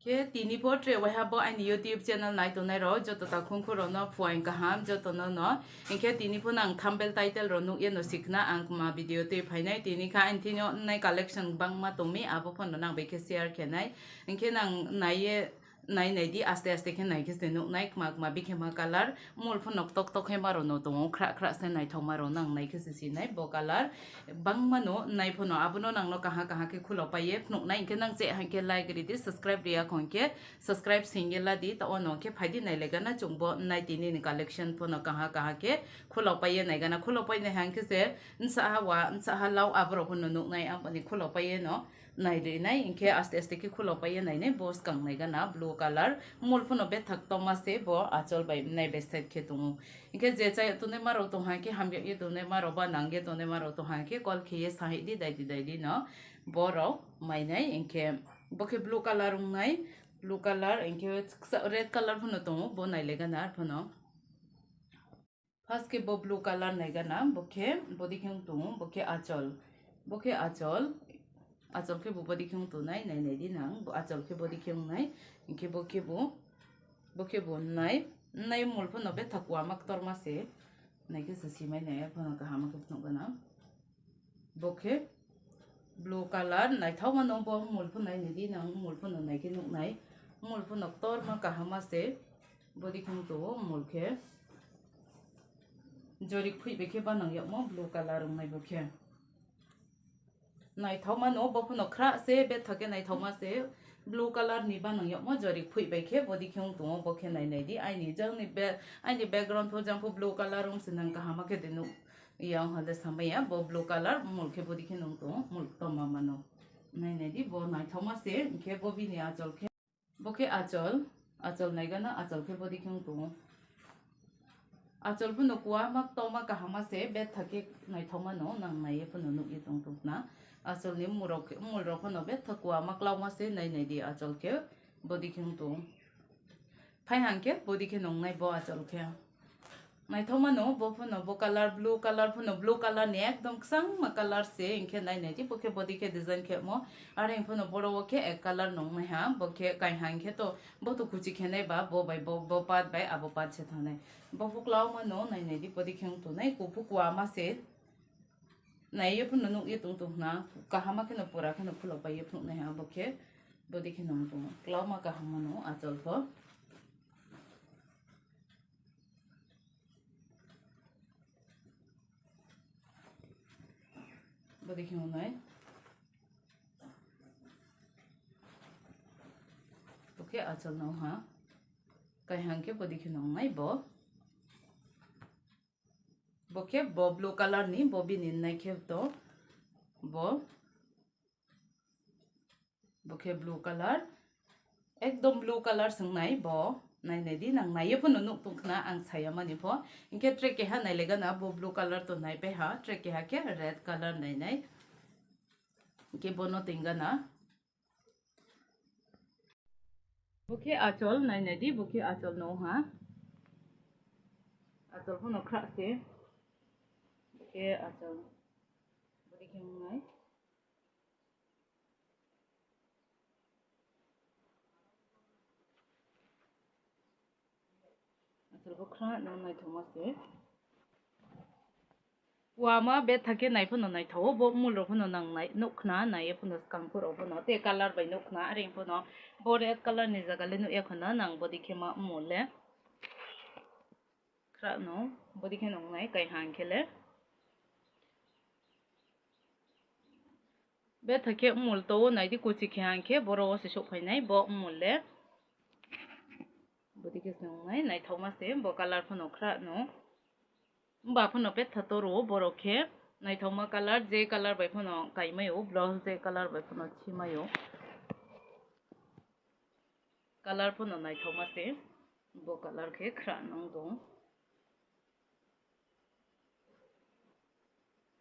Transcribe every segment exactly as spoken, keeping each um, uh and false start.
Khe tini pho tre waiha bo aini YouTube channel nai tongnai rao joto takhu khu rao no phuaing kaham joto no no. Hing khe tini pho nang thumbnail title rao nuh ye no si khna ang kma video tui phainai. Tini kha aini thing yo nai collection gbangma tong mi, abo pho no nang bai khe share khe nai. Hing khe nang nai ye nai nai di, aste aste khe nai khe se nuh nai, kma kma bikhema color, mul pho no ktokto khe ma rao no tong ou, khrah khrah se naithaoma rao nang nai khe se si nai bo color. Gbangma no nai pho no, abo no nang no kaha kaha khe khulo pai ye phnuh nai, hing khe nang che hang khe like ri di, subscribe ri ya khong khe subscribe sing ye la di, taoh wo no khe phai di nailai gana chung bo nai tini ni collection pho no kaha kaha khe khulo pai ye nai gana, khulo pai nai hang khe se nsa ha wa, nsa ha lau abo rao pho no nuh nai, abo ni khulo pai ye no nai ri nai, hing khe aste aste khe khulo pai ye nai nai, bo skang nai gana blue color, mul pho no betha ktoma se bo achol bai nai bai side khe tong ou. Hing khe je chaya tongnaima rao tong ha khe, hamya ye tongnaima rao ba nang ye tongnaima rao tong ha khe, call khe ye sa hih di, dai di, dai di no. Bo rao mai nai, hing khe bo khe blue color ong nai, blue color, hing khe red color pho no tong ou, bo nailai gana arpho no. First khe bo blue color nai gana, bo khe body khe ong tong ou, bo khe achol. Bo khe achol, achol khe bo body khe ong tong nai, nai nai di nang, bo achol khe body khe ong nai, hing khe bo khe bo, bo khe bo nai, nai mul pho no betha kuama ktorma se, nai khe se si mai nai, arpho no kaham khe phnuh gana. Bo khe blue color, naithaoma no bo mul pho nai nai di nang, mul pho no nai khe nuh nai, mul pho no ktorma kaham se, body khe ong tong ou, mul khe jori kphoih bai khe banang yagmo blue color ong nai bo khe. Naithaoma no, bo pho no khrah se, betha khe naithaoma se, blue color ni banang yagmo jori kphoih bai khe body khe ong tong ou, bo khe nai nai di, aini jang ni be-, aini background pho jang pho blue color ong se nang kaham khe de nuh ya ong ha le samai ya, bo blue color mul khe body khe nung tong ou, mul ktoma ma no. Nai nai di, bo naithaoma se, hing khe bo bini achol khe. Bo khe achol, achol nai gana, achol khe body khe ong tong ou. Achol pho no kuama ktoma kaham se, betha khe naithaoma no, nang nai ye pho no nuh ye tong tong khna. Achol ni mul rao khe, mul rao pho no betha kuama klauma se, nai nai di achol khe body khe ong tong ou. Phai hang khe body khe nung nai bo achol khe. Naithaoma no, bo pho no bo color, blue color pho no, blue color ni ekdom kchangma color se, hing khe nai nai di, bo khe body khe design khemo. Are hing pho no boro wo khe ek color nung nai ha, bo khe kainha hing khe to, bo to kuchi khe nai ba, bo bai bo, bo part bai abo part se thanng nai. Bo pho klauma no, nai nai di, body khe ong tong nai, kuphu kuama se. Nai ye pho no nuh ye tong tong khna, kaham khe no pura khe no khulo pai ye phnuh nai ha, bo khe body khe nung tong ou. Klauma kaham no achol pho. Body khe ong nai. Bo khe achol no ha. Kainha khe body khe nung nai bo. Bo khe bo blue color ni, bo bini nai khe to bo. Bo khe blue color. Ekdom blue color se ong nai bo. Nai nai di, nang nai ye pho no nuh tong khna ang sa ya mani pho. Hing khe tre keha nai le gana bo blue color to nai pai ha, tre keha khe red color nai nai. Hing khe bo no ting gana. Bo khe achol, nai nai di, bo khe achol no ha. Achol pho no khrah se. Bo khe achol. Body khe ong nai. Achol pho khrah no naithaoma se. Kuama betha khe nai pho no naithao, bo mul rao pho no nang nai, nuh khna, nai ye pho no skang pho rao pho no, te color bai nuh khna, are pho no, bo red color ni zaga le nuh ya khna, nang body khe ma mul le. Khrah no, body khe nung nai, kainha khe le. Betha khe mul to nai di, kuchi khe hang khe boro wo se souhphai nai, bo mul le. Body khe se nung nai, naithaoma se, bo color pho no khrah no. Mba pho no betha to ro, boro khe naithaoma color, je color bai pho no kaimai ou, blouse je color bai pho no thimai ou. Color pho no naithaoma se, bo color khe khrah nung tong.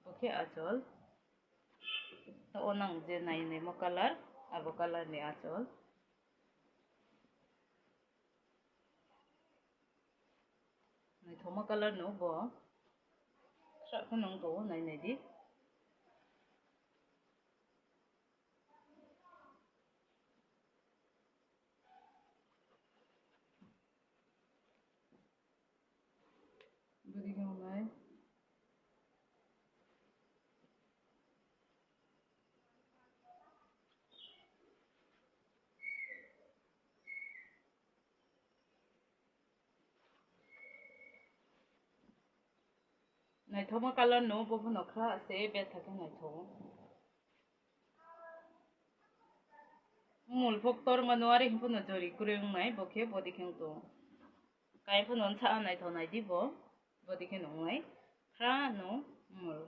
Bo khe achol. Taoh wo nang je nai naimo color, abo color ni achol. Naithaoma color no bo. Khrah khe nung tong ou, nai nai di. Bodei khe ong nai. Naithaoma colour no, bo pho no khra se betha khe naithao. Mul pho ktorma no, are hing pho no jori kroi ong nai, bo khe bodei khe ong tong. Kai pho no nsa naithao nai di bo, bodei khe no ong nai. Khra no, mul,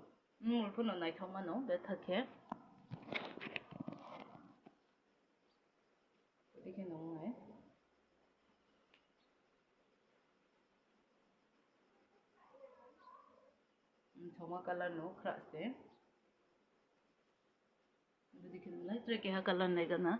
mul pho no naithaoma no betha khe. Bodei khe no ong nai. Naithaoma colour no khra se. Bodei khe no ong nai, tre keha colour nai gana.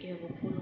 Keha bo photo